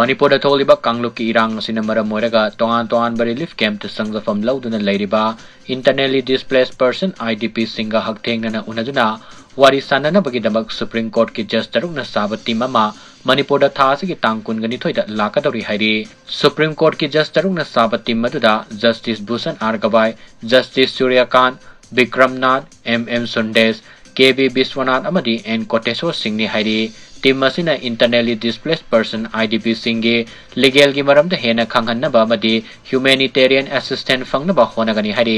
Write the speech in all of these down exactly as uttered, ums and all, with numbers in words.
ꯃꯅꯤꯄꯨꯔꯗ ꯊꯣꯛꯂꯤꯕ ꯀꯥꯡꯂꯨꯞꯀꯤ ꯏꯔꯥꯡ ꯑꯁꯤꯅ ꯃꯔꯝ ꯑꯣꯏꯔꯒ ꯇꯣꯉꯥꯟ ꯇꯣꯉꯥꯟꯕ relief camp ꯇ ꯆꯪꯖꯐꯝ ꯂꯧꯗꯨꯅ ꯂꯩꯔꯤꯕ internally displaced person, I D P ꯁꯤꯡꯒ ꯍꯛꯊꯦꯡꯅꯅ ꯎꯅꯗꯨꯅ ꯋꯥꯔꯤ ꯁꯥꯟꯅꯅꯕꯒꯤꯗꯃꯛ Supreme Court ꯀꯤ judge ꯇꯔꯨꯛꯅ ꯁꯥꯕ team ꯑꯃ ꯃꯅꯤꯄꯨꯔꯗ ꯊꯥ ꯑꯁꯤꯒꯤ ꯇꯥꯡ ꯀꯨꯟꯒ ꯅꯤꯊꯣꯏꯗ ꯂꯥꯛꯀꯗꯧꯔꯤ ꯍꯥꯏꯔꯤ꯫ Supreme Court ꯀꯤ judge ꯇꯔꯨꯛꯅ ꯁꯥꯕ team ꯑꯗꯨꯗ Justice Bhushan R Gavai, Justice Suryakant, Vikramnath, M M Sundresh, K V Viswanath ꯑꯃꯗꯤ ꯑꯦꯟ ꯀꯣꯇꯦꯁꯣꯔ ꯁꯤꯡꯅꯤ ꯍꯥꯏꯔꯤ꯫ Team ꯑꯁꯤꯅ internally displaced person, I D P ꯁꯤꯡꯒꯤ legal ꯒꯤ ꯃꯔꯝꯗ ꯍꯦꯟꯅ ꯈꯪꯍꯟꯅꯕ ꯑꯃꯗꯤ humanitarian assistance ꯐꯪꯅꯕ ꯍꯣꯠꯅꯒꯅꯤ ꯍꯥꯏꯔꯤ꯫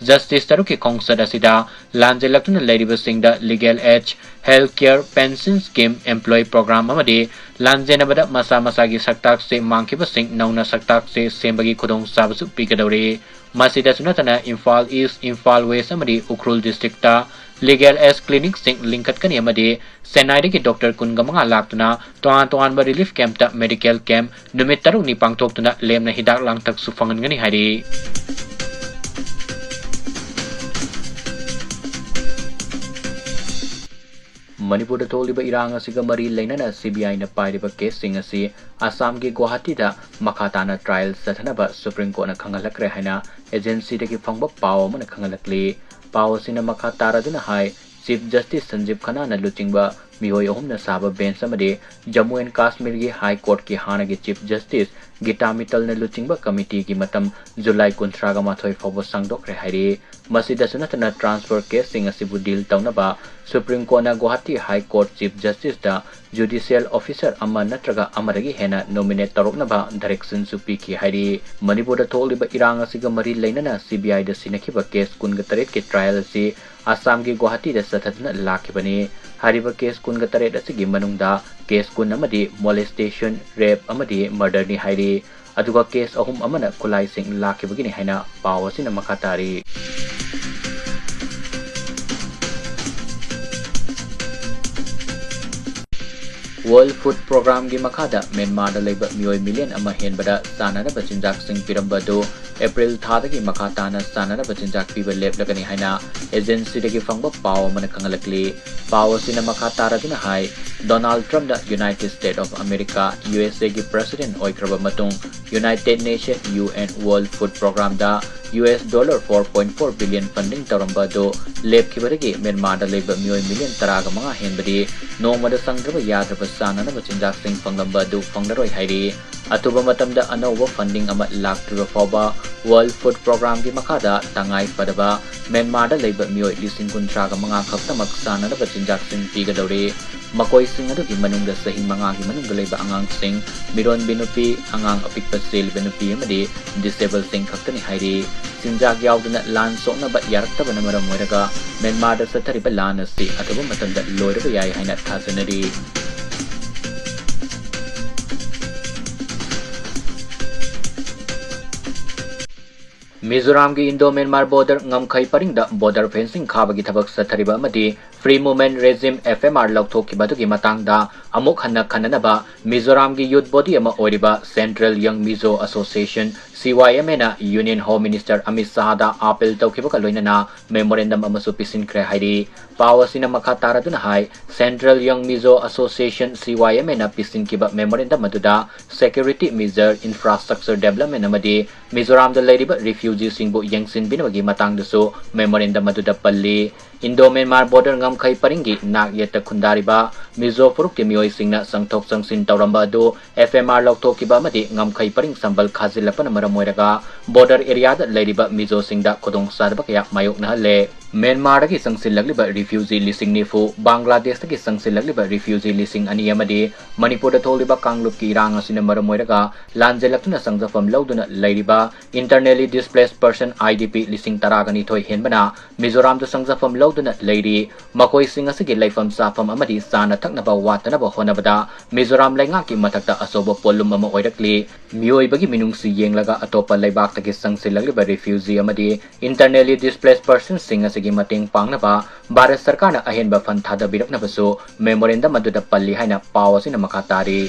Justice ꯇꯔꯨꯛꯀꯤ ꯈꯣꯡꯆꯠ ꯑꯁꯤꯗ ꯂꯥꯟꯖꯦꯜꯂꯛꯇꯨꯅ ꯂꯩꯔꯤꯕꯁꯤꯡꯗ legal aid, health care, pension scheme, employee program ꯑꯃꯗꯤ ꯂꯥꯟꯖꯦꯟꯅꯕꯗ ꯃꯁꯥ ꯃꯁꯥꯒꯤ ꯁꯛꯇꯥꯛꯁꯦ ꯃꯥꯡꯈꯤꯕꯁꯤꯡ ꯅꯧꯅ ꯁꯛꯇꯥꯛꯁꯦ ꯁꯦꯝꯕꯒꯤ ꯈꯨꯗꯣꯡꯆꯥꯕꯁꯨ ꯄꯤꯒꯗꯧꯔꯤ꯫ ꯃꯁꯤꯗꯁꯨ ꯅꯠꯇꯅ ꯏꯝꯐꯥꯜ ꯏꯁ꯭ꯠ, ꯏꯝꯐꯥꯜ ꯋꯦꯁ꯭ꯠ ꯑꯃꯗꯤ ꯎꯈ꯭ꯔꯨꯜ district ꯇ legal aid clinic ꯁꯤꯡ ꯂꯤꯡꯈꯠꯀꯅꯤ ꯑꯃꯗꯤ ꯆꯦꯟꯅꯥꯏꯗꯒꯤ doctor ꯀꯨꯟꯒ ꯃꯉꯥ ꯂꯥꯛꯇꯨꯅ ꯇꯣꯉꯥꯟ ꯇꯣꯉꯥꯟꯕ relief camp ꯇ medical camp ꯅꯨꯃꯤꯠ ꯇꯔꯨꯛꯅꯤ ꯄꯥꯡꯊꯣꯛꯇꯨꯅ ꯂꯦꯝꯅ ꯍꯤꯗꯥꯛ ꯂꯥꯡꯊꯛꯁꯨ ꯐꯪꯍꯟꯒꯅꯤ ꯍꯥꯏꯔꯤ꯫ ꯃꯅꯤꯄꯨꯔꯗ ꯊꯣꯛꯂꯤꯕ ꯏꯔꯥꯡ ꯑꯁꯤꯒ ꯃꯔꯤ ꯂꯩꯅꯅ C B I ꯅ ꯄꯥꯏꯔꯤꯕ case ꯁꯤꯡ ꯑꯁꯤ ꯑꯁꯥꯝꯒꯤ ꯒꯨꯋꯥꯍꯥꯇꯤꯗ ꯃꯈꯥ ꯇꯥꯅ trial ꯆꯠꯊꯅꯕ Supreme Court ꯅ ꯈꯪꯍꯜꯂꯛꯈ꯭ꯔꯦ ꯍꯥꯏꯅ agency ꯗꯒꯤ ꯐꯪꯕ ꯄꯥꯎ ꯑꯃꯅ ꯈꯪꯍꯜꯂꯛꯂꯤ꯫ ꯄꯥꯎ ꯑꯁꯤꯅ ꯃꯈꯥ ꯇꯥꯔꯗꯨꯅ ꯍꯥꯏ, Chief Justice ꯁꯟꯖꯤꯕ ꯈꯟꯅꯥꯅ ꯂꯨꯆꯤꯡꯕ ꯃꯤꯑꯣꯏ ꯑꯍꯨꯝꯅ ꯁꯥꯕ bench ꯑꯃꯗꯤ Jammu and Kashmir ꯒꯤ High Court ꯀꯤ ꯍꯥꯟꯅꯒꯤ Chief Justice ꯒꯤꯇꯥ ꯃꯤꯇꯜꯅ ꯂꯨꯆꯤꯡꯕ committee ꯒꯤ ꯃꯇꯝ ꯖꯨꯂꯥꯏ ꯀꯨꯟꯊ꯭ꯔꯥꯒ ꯃꯥꯊꯣꯏ ꯐꯥꯎꯕ ꯁꯥꯡꯗꯣꯛꯈ꯭ꯔꯦ ꯍꯥꯏꯔꯤ꯫ ꯃꯁꯤꯗꯁꯨ ꯅꯠꯇꯅ transfer case ꯁꯤꯡ ꯑꯁꯤꯕꯨ deal ꯇꯧꯅꯕ Supreme Court ꯅ Guwahati High Court Chief Justice ꯇ judicial officer ꯑꯃ ꯅꯠꯇ꯭ꯔꯒ ꯑꯃꯗꯒꯤ ꯍꯦꯟꯅ nominate ꯇꯧꯔꯛꯅꯕ direction ꯁꯨ ꯄꯤꯈꯤ ꯍꯥꯏꯔꯤ꯫ ꯃꯅꯤꯄꯨꯔꯗ ꯊꯣꯛꯂꯤꯕ ꯏꯔꯥꯡ ꯑꯁꯤꯒ ꯃꯔꯤ ꯂꯩꯅꯅ C B I the ꯁꯤꯟꯅꯈꯤꯕ case ꯀꯨꯟꯒ ꯇꯔꯦꯠꯀꯤ trial ꯑꯁꯤ ꯑꯁꯥꯝꯒꯤ ꯒꯨꯋꯥꯍꯥꯇꯤꯗ ꯆꯠꯊꯗꯨꯅ ꯂꯥꯛꯈꯤꯕꯅꯤ꯫ ꯍꯥꯏꯔꯤꯕ case ꯀꯨꯟꯒ ꯇꯔꯦꯠ ꯑꯁꯤꯒꯤ ꯃꯅꯨꯡꯗ case ꯀꯨꯟ ꯑꯃꯗꯤ molestation, rape ꯑꯃꯗꯤ murder ꯅꯤ ꯍꯥꯏꯔꯤ꯫ ꯑꯗꯨꯒ case ꯑꯍꯨꯝ ꯑꯃꯅ ꯈꯨꯠꯂꯥꯏꯁꯤꯡ ꯂꯥꯛꯈꯤꯕꯒꯤꯅꯤ ꯍꯥꯏꯅ ꯄꯥꯎ ꯑꯁꯤꯅ ꯃꯈꯥ ꯇꯥꯔꯤ꯫ World Food Programme ꯒꯤ ꯃꯈꯥꯗ ꯃ꯭ꯌꯥꯟꯃꯥꯔꯗ ꯂꯩꯕ ꯃꯤꯑꯣꯏ million ꯑꯃ ꯍꯦꯟꯕꯗ ꯆꯥꯅꯅꯕ ꯆꯤꯟꯖꯥꯛꯁꯤꯡ ꯄꯤꯔꯝꯕ ꯑꯗꯨ ꯑꯦꯄ꯭ꯔꯤꯜ ꯊꯥꯗꯒꯤ ꯃꯈꯥ ꯇꯥꯅ ꯆꯥꯅꯅꯕ ꯆꯤꯟꯖꯥꯛ ꯄꯤꯕ ꯂꯦꯞꯂꯒꯅꯤ ꯍꯥꯏꯅ ꯑꯦꯖꯦꯟꯁꯤꯗꯒꯤ ꯐꯪꯕ ꯄꯥꯎ ꯑꯃꯅ ꯈꯪꯍꯜꯂꯛꯂꯤ꯫ ꯄꯥꯎ ꯑꯁꯤꯅ ꯃꯈꯥ ꯇꯥꯔꯗꯨꯅ ꯍꯥꯏ, ꯗꯣꯅꯥꯜꯗ ꯇ꯭ꯔꯝꯞꯅ united state of America, U S ꯑꯦꯒꯤ ꯄ꯭ꯔꯁꯤꯗꯦꯟꯠ ꯑꯣꯏꯈ꯭ꯔꯕ ꯃꯇꯨꯡ, united nation, U N, world food ꯄ꯭ꯔꯣꯒ꯭ꯔꯥꯝꯗ U S dollar four point four billion funding ꯇꯧꯔꯝꯕ ꯑꯗꯨ ꯂꯦꯞꯈꯤꯕꯗꯒꯤ ꯃ꯭ꯌꯥꯟꯃꯥꯔꯗ ꯂꯩꯕ ꯃꯤꯑꯣꯏ ꯃꯤꯂꯤꯌꯟ ꯇꯔꯥꯒ ꯃꯉꯥ ꯍꯦꯟꯕꯗꯤ ꯅꯣꯡꯃꯗ ꯆꯪꯗ꯭ꯔꯕ ꯌꯥꯗ꯭ꯔꯕ ꯆꯥꯅꯅꯕ ꯆꯤꯟꯖꯥꯛꯁꯤꯡ ꯐꯪꯂꯝꯕ ꯑꯗꯨ ꯐꯪꯂꯔꯣꯏ ꯍꯥꯏꯔꯤ꯫ ꯑꯊꯨꯕ ꯃꯇꯝꯗ ꯑꯅꯧꯕ ꯐꯟꯗꯤꯡ ꯑꯃ ꯂꯥꯛꯇ꯭ꯔꯤꯕ ꯐꯥꯎꯕ ꯋꯥꯔꯜꯗ ꯐꯨꯗ ꯄ꯭ꯔꯣꯒ꯭ꯔꯥꯝꯒꯤ ꯃꯈꯥꯗ ꯇꯉꯥꯏ ꯐꯗꯕ ꯃ꯭ꯌꯥꯟꯃꯥꯔꯗ ꯂꯩꯕ ꯃꯤꯑꯣꯏ ꯂꯤꯁꯤꯡ ꯀꯨꯟꯊ꯭ꯔꯥꯒ ꯃꯉꯥ ꯈꯛꯇꯃꯛ ꯆꯥꯅꯅꯕ ꯆꯤꯟꯖꯥꯛꯁꯤꯡ ꯄꯤꯒꯗꯧꯔꯤ꯫ ꯃꯈꯣꯏꯁꯤꯡ ꯑꯗꯨꯒꯤ ꯃꯅꯨꯡꯗ ꯆꯍꯤ ꯃꯉꯥꯒꯤ ꯃꯅꯨꯡꯗ ꯂꯩꯕ ꯑꯉꯥꯡꯁꯤꯡ, ꯃꯤꯔꯣꯟꯕꯤ ꯅꯨꯄꯤ, ꯑꯉꯥꯡ ꯑꯄꯤꯛꯄ ꯆꯦꯜꯂꯤꯕ ꯅꯨꯄꯤ ꯑꯃꯗꯤ ꯗꯤꯁꯦꯕꯜꯁꯤꯡ ꯈꯛꯇꯅꯤ ꯍꯥꯏꯔꯤ꯫ ꯆꯤꯟꯖꯥꯛ ꯌꯥꯎꯗꯅ ꯂꯥꯟ ꯁꯣꯛꯅꯕ ꯌꯥꯔꯛꯇꯕꯅ ꯃꯔꯝ ꯑꯣꯏꯔꯒ ꯃ꯭ꯌꯥꯟꯃꯥꯔꯗ ꯆꯠꯊꯔꯤꯕ ꯂꯥꯟ ꯑꯁꯤ ꯑꯊꯨꯕ ꯃꯇꯝꯗ ꯂꯣꯏꯔꯕ ꯌꯥꯏ ꯍꯥꯏꯅ ꯊꯥꯖꯅꯔꯤ꯫ ꯃꯤꯖꯣꯔꯥꯝꯒꯤ ꯏꯟꯗꯣ ꯃ꯭ꯌꯥꯟꯃꯥꯔ ꯕꯣꯔꯗꯔ ꯉꯝꯈꯩ ꯄꯔꯤꯡꯗ ꯕꯣꯔꯗꯔ ꯐꯦꯟꯁꯤꯡ ꯈꯥꯕꯒꯤ ꯊꯕꯛ ꯆꯠꯊꯔꯤꯕ ꯑꯃꯗꯤ free movement regime, F M R, ꯂꯧꯊꯣꯛꯈꯤꯕ ꯑꯗꯨꯒꯤ ꯃꯇꯥꯡꯗ ꯑꯃꯨꯛ ꯍꯟꯅ ꯈꯟꯅꯅꯕ ꯃꯤꯖꯣꯔꯥꯝꯒꯤ ꯌꯨꯊ ꯕꯣꯗꯤ ꯑꯃ ꯑꯣꯏꯔꯤꯕ central ꯌꯪ Mizo association, C Y M ꯑꯦꯅ ꯌꯨꯅꯤꯌꯟ ꯍꯣꯝ ꯃꯤꯅꯤꯁꯇꯔ ꯑꯃꯤꯠ ꯁꯥꯍꯗ ꯑꯥꯄꯤꯜ ꯇꯧꯈꯤꯕꯒ ꯂꯣꯏꯅꯅ ꯃꯦꯃꯣꯔꯦꯟꯗꯝ ꯑꯃꯁꯨ ꯄꯤꯁꯤꯟꯈ꯭ꯔꯦ ꯍꯥꯏꯔꯤ꯫ ꯄꯥꯎ ꯑꯁꯤꯅ ꯃꯈꯥ ꯇꯥꯔꯗꯨꯅ ꯍꯥꯏ, central ꯌꯪ Mizo association, C Y M ꯑꯦꯅ ꯄꯤꯁꯤꯟꯈꯤꯕ ꯃꯦꯃꯣꯔꯦꯟꯗꯝ ꯑꯗꯨꯗ ꯁꯦꯀ꯭ꯌꯨꯔꯤꯇꯤ ꯃꯤꯖꯔ, ꯏꯟꯐ꯭ꯔꯥꯁ꯭ꯇ꯭ꯔꯛꯆꯔ ꯗꯦꯕꯂꯞꯃꯦꯟꯠ ꯑꯃꯗꯤ ꯃꯤꯖꯣꯔꯥꯝꯗ ꯂꯩꯔꯤꯕ ꯔꯤꯐ꯭ꯌꯨꯖꯤꯁꯤꯡꯕꯨ ꯌꯦꯡꯁꯤꯟꯕꯤꯅꯕꯒꯤ ꯃꯇꯥꯡꯗꯁꯨ ꯃꯦꯃꯣꯔꯦꯟꯗꯝ ꯑꯗꯨꯗ ꯄꯜꯂꯤ꯫ ꯏꯟꯗꯣ ꯃ꯭ꯌꯥꯟꯃꯥꯔ ꯕꯣꯔꯗꯔ ꯉꯝꯈꯩ ꯄꯔꯤꯡꯒꯤ ꯅꯥꯛ ꯌꯦꯠꯇ ꯈꯨꯟꯗꯥꯔꯤꯕ ꯃꯤꯖꯣ ꯐꯨꯔꯨꯞꯀꯤ ꯃꯤꯑꯣꯏꯁꯤꯡꯅ ꯆꯪꯊꯣꯛ ꯆꯪꯁꯤꯟ ꯇꯧꯔꯝꯕ ꯑꯗꯨ ꯑꯦꯐ ꯑꯦꯝ ꯑꯥꯔ ꯂꯧꯊꯣꯛꯈꯤꯕ ꯑꯃꯗꯤ ꯉꯝꯈꯩ ꯄꯔꯤꯡ ꯁꯝꯕꯜ ꯈꯥꯖꯤꯜꯂꯛꯄꯅ ꯃꯔꯝ ꯑꯣꯏꯔꯒ ꯕꯣꯔꯗꯔ ꯑꯦꯔꯤꯌꯥꯗ ꯂꯩꯔꯤꯕ ꯃꯤꯖꯣꯁꯤꯡꯗ ꯈꯨꯗꯣꯡꯆꯥꯗꯕ ꯀꯌꯥ ꯃꯥꯌꯣꯛꯅꯍꯜꯂꯦ꯫ ꯃ꯭ꯌꯥꯟꯃꯥꯔꯗꯒꯤ ꯆꯪꯁꯤꯜꯂꯛꯂꯤꯕ ꯔꯤꯐ꯭ꯌꯨꯖꯤ ꯂꯤꯁꯤꯡ ꯅꯤꯐꯨ, ꯕꯪꯒ꯭ꯂꯥꯗꯦꯁꯇꯒꯤ ꯆꯪꯁꯤꯜꯂꯛꯂꯤꯕ ꯔꯤꯐ꯭ꯌꯨꯖꯤ ꯂꯤꯁꯤꯡ ꯑꯅꯤ ꯑꯃꯗꯤ ꯃꯅꯤꯄꯨꯔꯗ ꯊꯣꯛꯂꯤꯕ ꯀꯥꯡꯂꯨꯞꯀꯤ ꯏꯔꯥꯡ ꯑꯁꯤꯅ ꯃꯔꯝ ꯑꯣꯏꯔꯒ ꯂꯥꯟꯖꯦꯜꯂꯛꯇꯨꯅ ꯆꯪꯖꯐꯝ ꯂꯧꯗꯨꯅ ꯂꯩꯔꯤꯕ internally displaced person, I D P, ꯂꯤꯁꯤꯡ ꯇꯔꯥꯒ ꯅꯤꯊꯣꯏ ꯍꯦꯟꯕꯅ ꯃꯤꯖꯣꯔꯥꯝꯗ ꯆꯪꯖꯐꯝ ꯂꯧꯗꯨꯅ ꯂꯩꯔꯤ꯫ ꯃꯈꯣꯏꯁꯤꯡ ꯑꯁꯤꯒꯤ ꯂꯩꯐꯝ ꯆꯥꯐꯝ ꯑꯃꯗꯤ ꯆꯥꯅ ꯊꯛꯅꯕ ꯋꯥꯠꯇꯅꯕ ꯍꯣꯠꯅꯕꯗ ꯃꯤꯖꯣꯔꯥꯝ ꯂꯩꯉꯥꯛꯀꯤ ꯃꯊꯛꯇ ꯑꯆꯧꯕ ꯄꯣꯠꯂꯨꯝ ꯑꯃ ꯑꯣꯏꯔꯛꯂꯤ꯫ ꯃꯤꯑꯣꯏꯕꯒꯤ ꯃꯤꯅꯨꯡꯁꯤ ꯌꯦꯡꯂꯒ ꯑꯇꯣꯞꯄ ꯂꯩꯕꯥꯛꯇꯒꯤ ꯆꯪꯁꯤꯜꯂꯛꯂꯤꯕ ꯔꯤꯐ꯭ꯌꯨꯖꯤ ꯑꯃꯗꯤ internally displaced personꯁꯤꯡ ꯑꯁꯤꯒꯤ ꯃꯇꯦꯡ ꯄꯥꯡꯅꯕ ꯚꯥꯔꯠ ꯁꯔꯀꯥꯔꯅ ꯑꯍꯦꯟꯕ ꯐꯟ ꯊꯥꯗꯕꯤꯔꯛꯅꯕꯁꯨ ꯃꯦꯃꯣꯔꯦꯟꯗꯝ ꯑꯗꯨꯗ ꯄꯜꯂꯤ ꯍꯥꯏꯅ ꯄꯥꯎ ꯑꯁꯤꯅ ꯃꯈꯥ ꯇꯥꯔꯤ꯫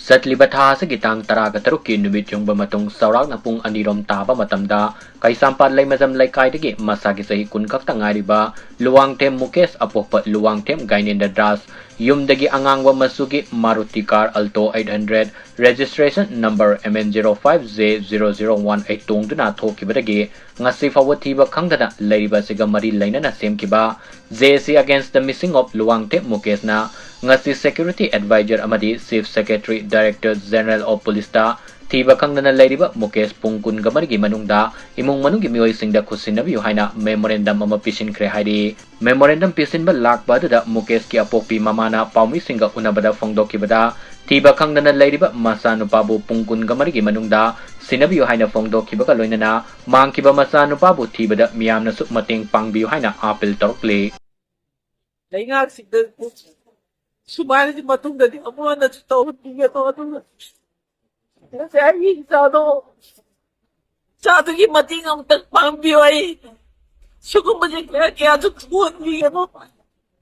ꯆꯠꯂꯤꯕ ꯊꯥ ꯑꯁꯤꯒꯤ ꯇꯥꯡ ꯇꯔꯥꯒ ꯇꯔꯨꯛꯀꯤ ꯅꯨꯃꯤꯠ ꯌꯨꯡꯕ ꯃꯇꯨꯡ ꯆꯥꯎꯔꯥꯛꯅ ꯄꯨꯡ ꯑꯅꯤꯔꯣꯝ ꯇꯥꯕ ꯃꯇꯝꯗ ꯀꯩꯁꯥꯝꯄꯥꯠ ꯂꯩꯃꯖꯝ ꯂꯩꯀꯥꯏꯗꯒꯤ ꯃꯁꯥꯒꯤ ꯆꯍꯤ ꯀꯨꯟ ꯈꯛꯇ ꯉꯥꯏꯔꯤꯕ ꯂꯨꯋꯥꯡꯊꯦꯝ ꯃꯨꯀꯦꯁ ꯑꯄꯣꯛꯄ ꯂꯨꯋꯥꯡꯊꯦꯝ ꯒꯥꯏꯅꯦꯟꯗ꯭ꯔ ꯗꯥꯁ ꯌꯨꯝꯗꯒꯤ ꯑꯉꯥꯡꯕ ꯃꯆꯨꯒꯤ Maruti car Alto eight hundred registration number M N zero five J zero zero one eight ꯇꯣꯡꯗꯨꯅ ꯊꯣꯛꯈꯤꯕꯗꯒꯤ ꯉꯁꯤ ꯐꯥꯎꯕ ꯊꯤꯕ ꯈꯪꯗꯅ ꯂꯩꯔꯤꯕ ꯑꯁꯤꯒ ꯃꯔꯤ ꯂꯩꯅꯅ ꯁꯦꯝꯈꯤꯕ J C Against the Missing of ꯂꯨꯋꯥꯡꯊꯦꯝ ꯃꯨꯀꯦꯁꯅ ꯉꯁꯤ security advisor ꯑꯃꯗꯤ Chief Secretary Director General of Policeꯇ ꯊꯤꯕ ꯈꯪꯗꯅ ꯂꯩꯔꯤꯕ ꯃꯨꯀꯦꯁ ꯄꯨꯡ ꯀꯨꯟꯒ ꯃꯔꯤꯒꯤ ꯃꯅꯨꯡꯗ ꯏꯃꯨꯡ ꯃꯅꯨꯡꯒꯤ ꯃꯤꯑꯣꯏꯁꯤꯡꯗ ꯈꯨꯠꯁꯤꯟꯅꯕꯤꯌꯨ ꯍꯥꯏꯅ memorandum ꯑꯃ ꯄꯤꯁꯤꯟꯈ꯭ꯔꯦ ꯍꯥꯏꯔꯤ꯫ Memorandum ꯄꯤꯁꯤꯟꯕ ꯂꯥꯛꯄ ꯑꯗꯨꯗ ꯃꯨꯀꯦꯁꯀꯤ ꯑꯄꯣꯛꯄꯤ ꯃꯃꯥꯅ ꯄꯥꯎꯃꯤꯁꯤꯡꯒ ꯎꯅꯕꯗ ꯐꯣꯡꯗꯣꯛꯈꯤꯕꯗ, ꯊꯤꯕ ꯈꯪꯗꯅ ꯂꯩꯔꯤꯕ ꯃꯆꯥꯅꯨꯄꯥꯕꯨ ꯄꯨꯡ ꯀꯨꯟꯒ ꯃꯔꯤꯒꯤ ꯃꯅꯨꯡꯗ ꯁꯤꯟꯅꯕꯤꯌꯨ ꯍꯥꯏꯅ ꯐꯣꯡꯗꯣꯛꯈꯤꯕꯒ ꯂꯣꯏꯅꯅ ꯃꯥꯡꯈꯤꯕ ꯃꯆꯥꯅꯨꯄꯥꯕꯨ ꯊꯤꯕꯗ ꯃꯤꯌꯥꯝꯅꯁꯨ ꯃꯇꯦꯡ ꯄꯥꯡꯕꯤꯌꯨ ꯍꯥꯏꯅ appeal ꯇꯧꯔꯛꯂꯤ꯫ ꯂꯩꯉꯥꯛꯁꯤꯡꯗ ꯁꯨꯃꯥꯏꯅꯗꯤ ꯃꯇꯨꯡꯗꯗꯤ ꯑꯃꯨꯛ ꯍꯟꯅꯁꯨ ꯇꯧꯍꯟꯕꯤꯒꯅꯨ꯫ ꯑꯗꯨꯒ ꯉꯁꯤ ꯑꯩꯒꯤ ꯏꯆꯥꯗꯣ, ꯏꯆꯥꯗꯨꯒꯤ ꯃꯇꯦꯡ ꯑꯃꯨꯛꯇꯪ ꯄꯥꯡꯕꯤꯌꯨ꯫ ꯑꯩ ꯁꯤꯒꯨꯝꯕꯁꯦ ꯀꯌꯥ ꯀꯌꯥꯁꯨ ꯊꯣꯛꯍꯟꯕꯤꯒꯅꯨ꯫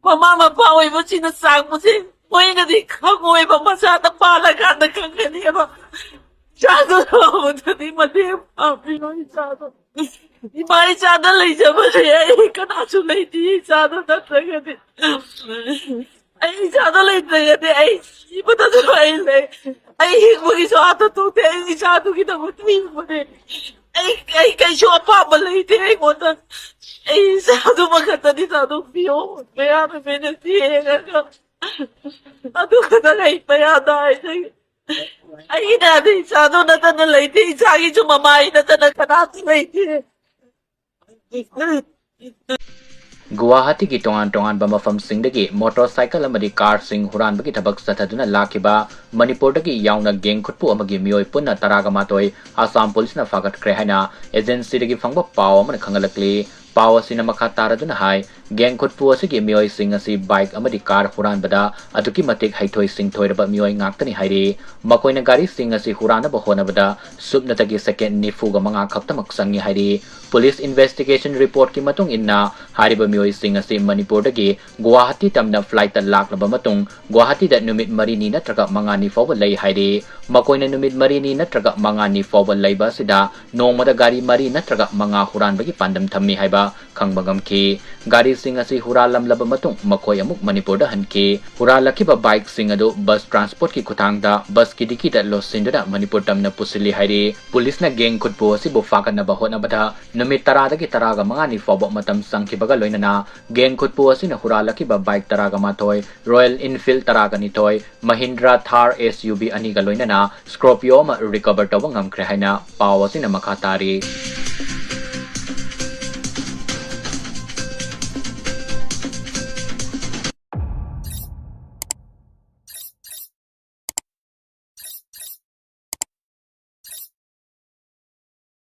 ꯃꯃꯥ ꯃꯄꯥ ꯑꯣꯏꯕꯁꯤꯡꯅ ꯆꯥꯡꯕꯁꯦ ꯃꯣꯏꯅꯗꯤ ꯈꯪꯉꯣꯏꯕ, ꯃꯆꯥꯗ ꯄꯥꯜꯂꯀꯥꯟꯗ ꯈꯪꯒꯅꯦꯕ꯫ ꯏꯆꯥꯗꯣ ꯇꯧꯕꯗꯗꯤ ꯃꯇꯦꯡ ꯄꯥꯡꯕꯤꯌꯨ꯫ ꯏꯆꯥꯗꯣ, ꯏꯃꯥ ꯏꯆꯥꯗ ꯂꯩꯖꯕꯁꯦ ꯑꯩ ꯀꯅꯥꯁꯨ ꯂꯩꯇꯦ꯫ ꯏꯆꯥꯗꯣ ꯅꯠꯇ꯭ꯔꯒꯗꯤ, ꯑꯩ ꯏꯆꯥꯗꯣ ꯂꯩꯇ꯭ꯔꯒꯗꯤ ꯑꯩ ꯁꯤꯕꯗꯁꯨ ꯑꯩ ꯂꯩ꯫ ꯑꯩ ꯍꯤꯡꯕꯒꯤꯁꯨ ꯑꯥ ꯊꯣꯛꯇꯦ꯫ ꯑꯩ ꯏꯆꯥꯗꯨꯒꯤꯗꯃꯛꯇ ꯍꯤꯡꯕꯅꯦ꯫ ꯑꯩ ꯑꯩ ꯀꯩꯁꯨ ꯑꯄꯥꯝꯕ ꯂꯩꯇꯦ ꯑꯩꯉꯣꯟꯗ꯫ ꯑꯩ ꯏꯆꯥꯗꯨꯃ ꯈꯛꯇꯅꯤ ꯊꯥꯗꯣꯛꯄꯤꯌꯣ꯫ ꯃꯌꯥꯝꯅ ꯃꯤꯅ ꯌꯦꯡꯉꯒ ꯑꯗꯨ ꯈꯛꯇ ꯂꯩ꯫ ꯃꯌꯥꯝꯗ ꯍꯥꯏꯖꯒꯦ꯫ ꯑꯩꯅ ꯑꯗꯨ ꯏꯆꯥꯗꯣ ꯅꯠꯇꯅ ꯂꯩꯇꯦ꯫ ꯏꯆꯥꯒꯤꯁꯨ ꯃꯃꯥ ꯑꯩ ꯅꯠꯇꯅ ꯀꯅꯥꯁꯨ ꯂꯩꯇꯦ꯫ ꯒꯨꯋꯥꯍꯥꯇꯤꯒꯤ ꯇꯣꯉꯥꯟ ꯇꯣꯉꯥꯟꯕ ꯃꯐꯝꯁꯤꯡꯗꯒꯤ motorcycle ꯑꯃꯗꯤ carꯁꯤꯡ ꯍꯨꯔꯥꯟꯕꯒꯤ ꯊꯕꯛ ꯆꯠꯊꯗꯨꯅ ꯂꯥꯛꯈꯤꯕ ꯃꯅꯤꯄꯨꯔꯗꯒꯤ ꯌꯥꯎꯅ gang ꯈꯨꯠꯄꯨ ꯑꯃꯒꯤ ꯃꯤꯑꯣꯏ ꯄꯨꯟꯅ ꯇꯔꯥꯒ ꯃꯥꯊꯣꯏ ꯑꯁꯥꯝ ꯄꯨꯂꯤꯁꯅ ꯐꯥꯒꯠꯈ꯭ꯔꯦ ꯍꯥꯏꯅ agencyꯗꯒꯤ ꯐꯪꯕ ꯄꯥꯎ ꯑꯃꯅ ꯈꯪꯍꯜꯂꯛꯂꯤ꯫ ꯄꯥꯎ ꯑꯁꯤꯅ ꯃꯈꯥ ꯇꯥꯔꯗꯨꯅ ꯍꯥꯏ, ꯒꯦꯡ ꯈꯨꯠꯄꯨ ꯑꯁꯤꯒꯤ ꯃꯤꯑꯣꯏꯁꯤꯡ ꯑꯁꯤ ꯕꯥꯏꯛ ꯑꯃꯗꯤ ꯀꯥꯔ ꯍꯨꯔꯥꯟꯕꯗ ꯑꯗꯨꯛꯀꯤ ꯃꯇꯤꯛ ꯍꯩꯊꯣꯏ ꯁꯤꯡꯊꯣꯏꯔꯕ ꯃꯤꯑꯣꯏ ꯉꯥꯛꯇꯅꯤ ꯍꯥꯏꯔꯤ꯫ ꯃꯈꯣꯏꯅ ꯒꯥꯔꯤꯁꯤꯡ ꯑꯁꯤ ꯍꯨꯔꯥꯟꯅꯕ ꯍꯣꯠꯅꯕꯗ ꯁꯨꯞꯅꯇꯒꯤ ꯁꯦꯀꯦꯟ ꯅꯤꯐꯨꯒ ꯃꯉꯥ ꯈꯛꯇꯃꯛ ꯆꯪꯏ ꯍꯥꯏꯔꯤ꯫ ꯄꯨꯂꯤꯁ ꯏꯟꯚꯦꯁꯇꯤꯒꯦꯁꯟ ꯔꯤꯄꯣꯔꯠꯀꯤ ꯃꯇꯨꯡ ꯏꯟꯅ, ꯍꯥꯏꯔꯤꯕ ꯃꯤꯑꯣꯏꯁꯤꯡ ꯑꯁꯤ ꯃꯅꯤꯄꯨꯔꯗꯒꯤ ꯒꯨꯋꯥꯍꯥꯇꯤ ꯇꯝꯅ ꯐ꯭ꯂꯥꯏꯠꯇ ꯂꯥꯛꯂꯕ ꯃꯇꯨꯡ, ꯒꯨꯋꯥꯍꯥꯇꯤꯗ ꯅꯨꯃꯤꯠ ꯃꯔꯤꯅꯤ ꯅꯠꯇ꯭ꯔꯒ ꯃꯉꯥꯅꯤ ꯐꯥꯎꯕ ꯂꯩ ꯍꯥꯏꯔꯤ꯫ ꯃꯈꯣꯏꯅ ꯅꯨꯃꯤꯠ ꯃꯔꯤꯅꯤ ꯅꯠꯇ꯭ꯔꯒ ꯃꯉꯥꯅꯤ ꯐꯥꯎꯕ ꯂꯩꯕ ꯑꯁꯤꯗ ꯅꯣꯡꯃꯗ ꯒꯥꯔꯤ ꯃꯔꯤ ꯅꯠꯇ꯭ꯔꯒ ꯃꯉꯥ ꯍꯨꯔꯥꯟꯕꯒꯤ ꯄꯥꯟꯗꯝ ꯊꯝꯃꯤ ꯍꯥꯏꯕ ꯈꯪꯕ ꯉꯝꯈꯤ꯫ ꯒꯥꯔꯤꯁꯤꯡ ꯑꯁꯤ ꯍꯨꯔꯥꯜꯂꯝꯂꯕ ꯃꯇꯨꯡ ꯃꯈꯣꯏ ꯑꯃꯨꯛ ꯃꯅꯤꯄꯨꯔꯗ ꯍꯟꯈꯤ꯫ ꯍꯨꯔꯥꯜꯂꯛꯈꯤꯕ ꯕꯥꯏꯛꯁꯤꯡ ꯑꯗꯨ ꯕꯁ ꯇ꯭ꯔꯥꯟꯁꯄꯣꯔꯠꯀꯤ ꯈꯨꯊꯥꯡꯗ ꯕꯁꯀꯤ ꯗꯤꯀꯤꯗ ꯂꯣꯠꯁꯤꯟꯗꯨꯅ ꯃꯅꯤꯄꯨꯔ ꯇꯝꯅ ꯄꯨꯁꯤꯜꯂꯤ ꯍꯥꯏꯔꯤ꯫ ꯄꯨꯂꯤꯁꯅ ꯒꯦꯡ ꯈꯨꯠꯄꯨ ꯑꯁꯤꯕꯨ ꯐꯥꯒꯠꯅꯕ ꯍꯣꯠꯅꯕꯗ ꯅꯨꯃꯤꯠ ꯇꯔꯥꯗꯒꯤ ꯇꯔꯥꯒ ꯃꯉꯥꯅꯤ ꯐꯥꯎꯕ ꯃꯇꯝ ꯆꯪꯈꯤꯕꯒ ꯂꯣꯏꯅꯅ ꯒꯦꯡ ꯈꯨꯠꯄꯨ ꯑꯁꯤꯅ ꯍꯨꯔꯥꯜꯂꯛꯈꯤꯕ ꯕꯥꯏꯛ ꯇꯔꯥꯒ ꯃꯥꯊꯣꯏ, ꯔꯣꯌꯦꯜ ꯏꯟꯐꯤꯜꯗ ꯇꯔꯥꯒ ꯅꯤꯊꯣꯏ, ꯃꯍꯤꯟꯗ꯭ꯔꯥ ꯊꯥꯔ ꯑꯦꯁ ꯌꯨ ꯚꯤ ꯑꯅꯤꯒ ꯂꯣꯏꯅꯅ ꯁ꯭ꯀꯣꯔꯄꯤꯌꯣ ꯑꯃ ꯔꯤꯀꯚꯔ ꯇꯧꯕ ꯉꯝꯈ꯭ꯔꯦ ꯍꯥꯏꯅ ꯄꯥꯎ ꯑꯁꯤꯅ ꯃꯈꯥ ꯇꯥꯔꯤ꯫